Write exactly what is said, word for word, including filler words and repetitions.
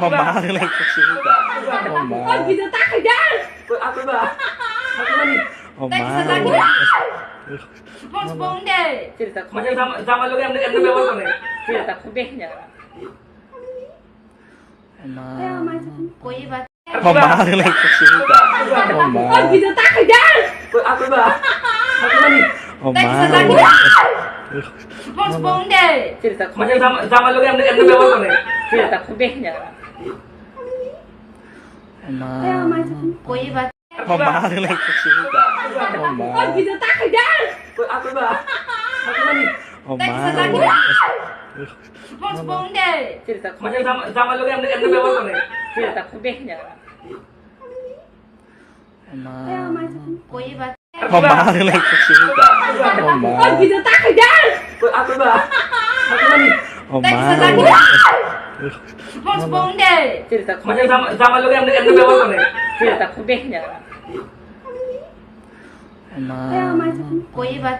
Oh, ma, like, oh, ma. Oh, video tak aja. Oh, ma. Thanks, Azadi. Bos bong de. Cerita kau. Macam sama, sama lo yang, yang berapa kau ni? Cerita kau deh, ya. Oh, ma. Koi baat. Oh, ma, like, oh, ma. Oh, video tak aja. Aku, aku, Azadi. Oh, ma. Thanks, Azadi. Bos bong de. Cerita kau. Macam sama, sama lo yang, yang berapa kau ni? Cerita kau deh, ya. Oh, ma. Koi baat. Oh, ma, like, oh, ma. Oh, ma. Oh, ma. Thanks, Azadi. Bos bong de. Cerita kau. Macam sama, sama lo yang, yang berapa kau ni? Cerita kau deh, ya. Oh, ma. Koi baat. Oh, ma, like, oh, ma. Oh, video tak aja. Oh, ma. Thanks, Azadi. Bos bong de. Cerita kau. Macam sama, sama lo yang, yang berapa kau ni? Cerita kau deh, ya. Oh, ma. Koi baat.